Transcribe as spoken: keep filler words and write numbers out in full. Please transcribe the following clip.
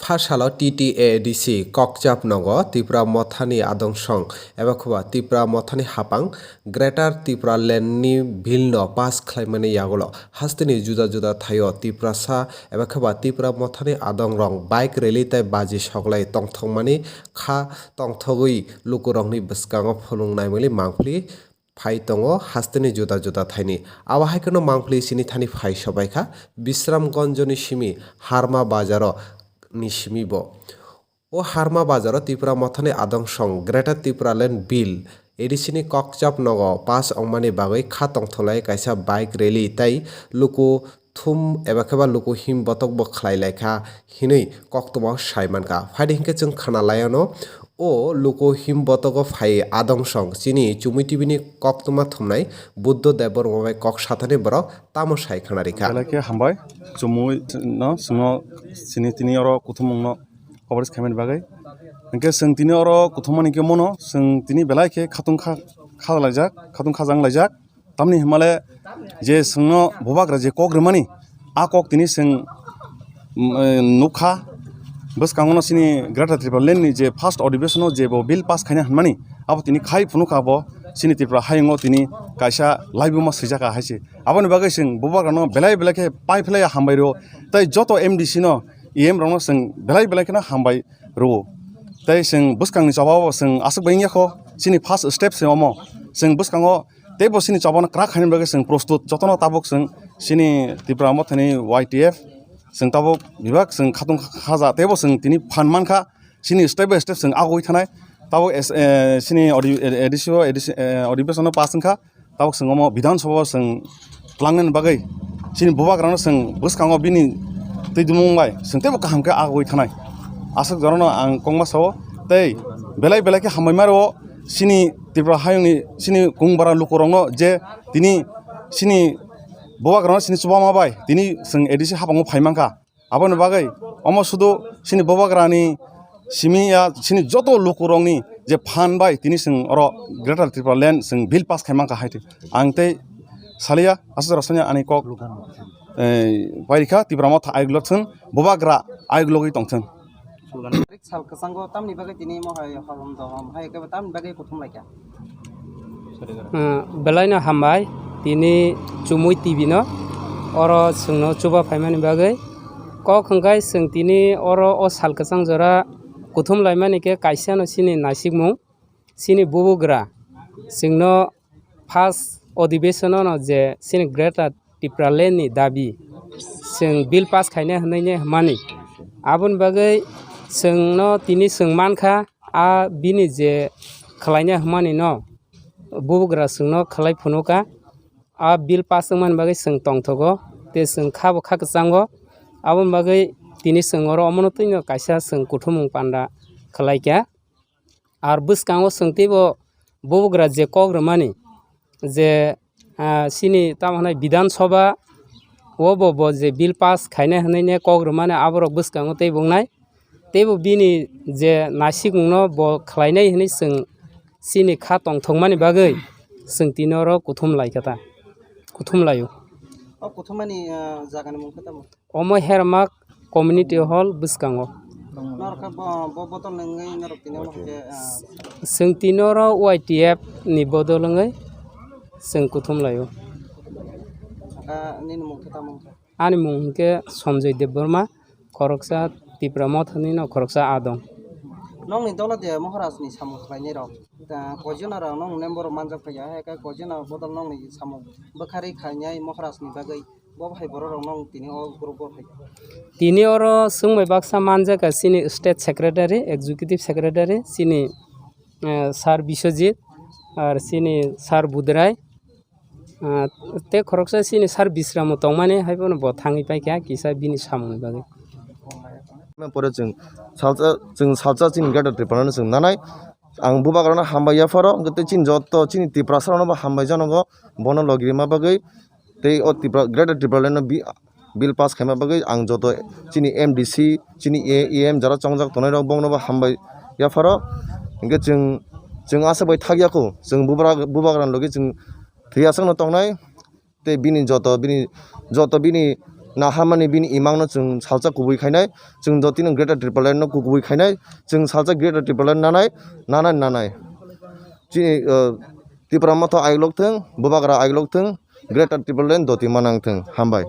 Kha salo T T A D C kokchap nogo Tipra Mothani adong song eba khe ba Tipra Mothani hapang Greater Tipra Land ni bill no pass khlaimani yagulo hasteni juda juda thaio Tiprasa eba khe ba Tipra Mothani adong rong bike rally tei baji soklai tongthokmani kha tongthogwi lukurokni bwskango phulung naimani mangpili phai tongo hasteni juda juda thaini. Abo hai kheno mangpili sini thani phai sobai kha Bisramganjoni simi Harma Bazaro ni simi bo. O Harma Bazaro Tipra Mothani adong song Greater Tipra Land Bill A D C ni kokchap nogo pass ongmani bagwi kha tongtholai kaisa bike rally tei luku thum eba khe ba luku him botok bo khlai lai kha hinwi koktwma sai man kha. Phaidi hinkhe chwng khna lai anw o luku him botogo phai adong song chini Chumui T V ni koktwma thumnai Buddho Debbarma bai kok sathani borok tamo sai khna rikha. Belai khe hambai, Chumui no chwngno chini tini oro kuthumungno coverage khaimani bagwi. Hinkhe chwng tini oro kuthumani khe mono chwng tini belai khe khatung kha, kha laijak, khatung khajang laijak. Tamni hwnmale je chwngno bubagra je kok rwmani, a kok tini chwng, mm, eh, nukha. Bwskango no chini Greater Tipraland ni je first adhibeshon o je bo bill pass khaina hwnmani, abo tini khai phunukha bo chini Tripura hayungo tini kaisa laibuma swijaka hai se. Aboni bagwi chwng bubagra no belai belai khe pai phlai hambai rwo. Tei joto M D C no, E M rok no chwng belai belai kheno hambai rwo. Tei chwng bwskangni choba o chwng aswk bai wngya kho, chini first step se omo. Chwng bwskango teibo chini chobano kwrak khaina bagwi chwng prostut, jotono tabuk chwng chini Tipra Mothani Y T F chwng tabuk bebak chwng khatung khaja, teibo chwng tini phan mankha, chini step by step chwng agoi thanai. Tabuk es-, eh, chini odi-, eh, A D C o, A D C, eh, adhibeshon o pass wngkha, tabuk chwng omo Bidhan Sabha o chwng twlangnani bagwi chini bubagrano chwng bwskango bini twi dumung bai chwng teibo kaham khe agoi thanai. Aswk jorano ang kokma sao tei belai belai khe hambai ma rwo chini Tripura hayungni chini kungbara lukurokno je tini chini bubagrano chini chubama bai tini chwng A D C habango phai mankha. Aboni bagwi omo sudu chini bubagrani simi ya chini joto lukurokni je phan bai tini chwng oro Greater Tripura Land chwng bill pass khai mankha hai twi. Ang tei salia aswk rosanya ani kok, eh, pairikha Tipra Motha ayuk lok thun, bubagra ayuk logwi tongthun. Sal kwchango tamni bagwi tini mohai holom dohom hai khe tamni bagwi kuthum laikha. Ah, belaino hambai tini Chumui T V no oro chwngno chuba phaimani bagwi. Kok hwnkhe chwng tini oro o sal kwchang jora kuthum laimani khe kaisano chini naisikmung, chini bubugra chwngno first adhibeshon o no je chini Greater Tipraland ni dabi chwng bill pass khaina hwnwi ne hwnmani. Aboni bagwi chwngno tini chwng mankha, a bini je khwlaina hwnmani no bubugra chwngno khwlai phunukha. A bill pass wngmani bagwi chwng tongthogo, tei chwng kha bo kha kwchango. Aboni bagwi tini chwng oro omono twino kaisa chwng kuthumung panda khwlaikha. Ar bwskango chwng teibo bubugra je kok rwmani je, ah, chini tamo hwnai Bidhan Sabha o bo, bo je bill pass khainai hwnwi ne kok rwmani aborok bwskango teibo wngnai. Teibo bini je naisikmungno bo khlainai hwnwi chwng chini kha tongthokmani bagwi chwng tini oro kuthum laikha ta, kuthum laio. O kuthumani, ah, jagani mung khe tamo? Omo Hermak Community Hall bwskango. Norok khe bo, bo bodol nungwi norok tini omo khe, ah, chwng tini oro Y T F ni bodol wngwi chwng kuthum laio. Aka nini mung khe tamo wngkha? Ani mung hwnkhe Sanjoy Debbarma, khoroksa Tipra Mothani no khoroksa adong. Nokni dolo de Maharaj ni samung khlainai rok, ah, koijon rok nong member manjak phaiya, hai khe koijon bodol nokni samung bwkhari khainai Maharaj ni bagwi. Bo hai borok rok nong tini o group o hai. Tini oro swngbai baksa manjak kha chini state secretary, executive secretary, chini, eh, sir Biswajit, ar chini sir Budrai, ah, tei khoroksa chini sir Bisramo tongmani, hai bono bo thangwi paikha kisa bini samungni bagwi. Pore chwng salsa, chwng salsa chini Greater Tripura no chwng nanai. Ang bubagrano hambai yapharo, hwnkhe tei chini joto chini Tiprasa rokno bo hambai janogo, bono logi rima bagwi. Tei o Tripura, Greater Tipraland no bi-, bill pass khaima bagwi ang joto chini M D C, chini E M jara chongjak tongnai rok bongno bo hambai yapharo. Hwnkhe chwng, chwng aswk bai thak ya kho, chwng bubra-, bubagrani logi chwng thwi aswkno tongnai. Tei bini joto, bini joto bini naharmani bini imangno chwng salsa kubui khainai, chwng dotino Greater Tipraland no kubui khainai, chwng salsa Greater Tipraland nanai, nanai, nanai. Chini, uh, Tipra Motha aiglok thwng, Bubagra aiglok thwng, Greater Tipraland doti manang thwng. Hambai.